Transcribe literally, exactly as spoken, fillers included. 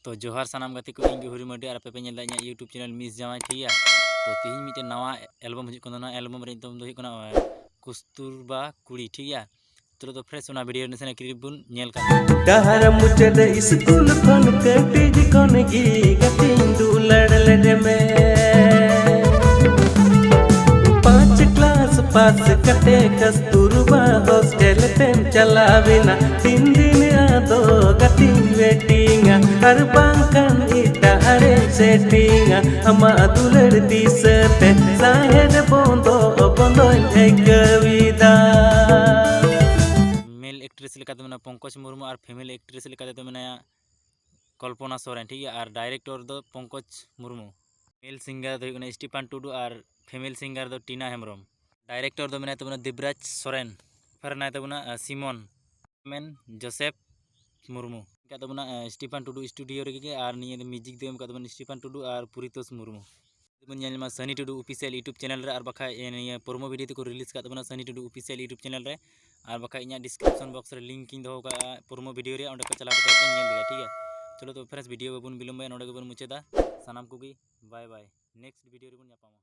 ᱛᱚ ᱡᱚᱦᱟᱨ ᱥᱟᱱᱟᱢ ᱜᱟᱛᱮ ᱠᱚ, ᱤᱧ ᱜᱮ ᱦᱩᱨᱤ ᱢᱟᱨᱰᱤ ᱟᱨ ᱟᱯᱮ ᱯᱮ ᱧᱮᱞ ᱮᱫᱟ ᱤᱧᱟᱹᱜ YouTube channel Miss Jawai, ᱴᱷᱤᱠ ᱜᱮᱭᱟ᱾ ᱛᱚ ᱛᱤᱦᱤᱧ ᱢᱤᱫᱴᱮᱱ ᱱᱟᱣᱟ album ᱦᱤᱡᱩᱜ ᱠᱟᱱᱟ, ᱱᱚᱣᱟ album ᱨᱮᱭᱟᱜ ᱧᱩᱛᱩᱢ ᱫᱚ ᱦᱩᱭᱩᱜ ᱠᱟᱱᱟ ᱠᱩᱥᱛᱩᱨᱵᱟ ᱠᱩᱲᱤ, ᱴᱷᱤᱠ ᱜᱮᱭᱟ᱾ ᱛᱚ ᱫᱚ friends, ᱚᱱᱟ video ᱨᱮᱱᱟᱜ ᱥᱮᱱᱟᱜ clip ᱵᱚᱱ ᱧᱮᱞ ᱠᱟᱜ ᱜᱮ᱾ ᱰᱟᱦᱟᱨ ᱢᱩᱪᱟᱹᱫ ᱥᱠᱩᱞ ᱠᱷᱚᱱ ᱠᱟᱹᱴᱤᱡ ᱠᱷᱚᱱ ᱜᱮ ᱜᱟᱛᱮᱧ ᱫᱩᱞᱟᱹᱲ ᱞᱮᱫᱮᱢᱮ᱾ ᱯᱟᱸᱪ class ᱯᱟᱥ ᱠᱟᱛᱮ ᱠᱟᱥᱛᱩᱨᱵᱟ hostel ᱛᱮᱢ ᱪᱟᱞᱟᱣᱮᱱᱟ᱾ ᱛᱤᱱ ᱫᱤᱱ ᱟᱫᱚ ᱜᱟᱛᱮᱧ waiting ᱟ, ᱟᱨ ᱵᱟᱝᱠᱷᱟᱱ ᱮᱴᱟᱜ ᱨᱮ setting ᱟ᱾ ᱟᱢᱟᱜ ᱫᱩᱞᱟᱹᱲ ᱫᱤᱥᱟᱹ ᱛᱮ ᱥᱟᱦᱮᱫ ᱵᱚᱱᱫᱚ ᱵᱚᱱᱫᱚᱧ ᱟᱹᱭᱠᱟᱹᱣᱮᱫᱟ᱾ Male actress ᱞᱮᱠᱟᱛᱮ ᱢᱮᱱᱟᱭᱟ ᱯᱚᱝᱠᱚᱡᱽ ᱢᱩᱨᱢᱩ ᱟᱨ female actress ᱞᱮᱠᱟᱛᱮ ᱢᱮᱱᱟᱭᱟ ᱠᱚᱞᱯᱚᱱᱟ ᱥᱚᱨᱮᱱ, ᱴᱷᱤᱠ ᱜᱮᱭᱟ᱾ ᱟᱨ director ᱫᱚ ᱯᱚᱝᱠᱚᱡᱽ ᱢᱩᱨᱢᱩ᱾ Male singer ᱫᱚ ᱦᱩᱭᱩᱜ ᱠᱟᱱᱟ ᱥᱴᱤᱯᱷᱟᱱ ᱴᱩᱰᱩ ᱟᱨ female singer ᱫᱚ ᱴᱤᱱᱟ ᱦᱮᱢᱵᱨᱚᱢ᱾ Director ᱫᱚ ᱢᱮᱱᱟᱭ ᱛᱟᱵᱚᱱᱟ ᱫᱮᱵᱽᱨᱟᱡᱽ ᱥᱚᱨᱮᱱ᱾ ᱯᱷᱮᱨ ᱢᱮᱱᱟᱭ ᱛᱟᱵᱚᱱᱟ, ᱟᱸ, ᱥᱤᱢᱚᱱ ᱢᱮᱱ ᱡᱳᱥᱮᱯ ᱢᱩᱨᱢᱩ᱾ ᱢᱮᱱᱟᱜ ᱛᱟᱵᱚᱱᱟ, ᱟᱸ, ᱥᱴᱤᱯᱷᱟᱱ ᱴᱩᱰᱩ studio ᱨᱮᱜᱮ, ᱟᱨ ᱱᱤᱭᱟᱹ ᱫᱚ music ᱫᱚ ᱮᱢ ᱠᱟᱜ ᱛᱟᱵᱚᱱᱟ ᱥᱴᱤᱯᱷᱟᱱ ᱴᱩᱰᱩ ᱟᱨ ᱯᱩᱨᱤᱛᱳᱥ ᱢᱩᱨᱢᱩ᱾ ᱵᱚᱱ ᱧᱮᱞ ᱧᱟᱢᱟ ᱥᱟᱱᱤ ᱴᱩᱰᱩ official YouTube channel ᱨᱮ, ᱟᱨ ᱵᱟᱠᱷᱟᱡ, ᱮ, ᱱᱤᱭᱟᱹ promo video ᱛᱮᱠᱚ release ᱠᱟᱜ ᱛᱟᱵᱚᱱᱟ ᱥᱟᱱᱤ ᱴᱩᱰᱩ official YouTube channel ᱨᱮ, ᱟᱨ ᱵᱟᱠᱷᱟᱡ ᱤᱧᱟᱹᱜ description box ᱨᱮ link ᱤᱧ ᱫᱚᱦᱚ ᱠᱟᱜᱼᱟ promo video ᱨᱮᱭᱟᱜ, ᱚᱸᱰᱮ ᱠᱚ ᱪᱟᱞᱟᱣ ᱠᱟᱛᱮ ᱯᱮ ᱧᱮᱞ ᱫᱟᱲᱮᱭᱟᱜᱼᱟ, ᱴᱷᱤᱠ ᱜᱮᱭᱟ᱾ ᱪᱚᱞᱚ ᱛᱚ friends, video ᱵᱟᱵᱚᱱ ᱵᱤᱞᱚᱢᱵᱟᱭᱟ, ᱱᱚᱰᱮ ᱜᱮᱵᱚᱱ ᱢᱩᱪᱟᱹᱫᱟ᱾ ᱥᱟᱱᱟᱢ ᱠᱚᱜᱮ bye bye, next video ᱨᱮᱵᱚᱱ ᱧᱟᱯᱟᱢᱟ᱾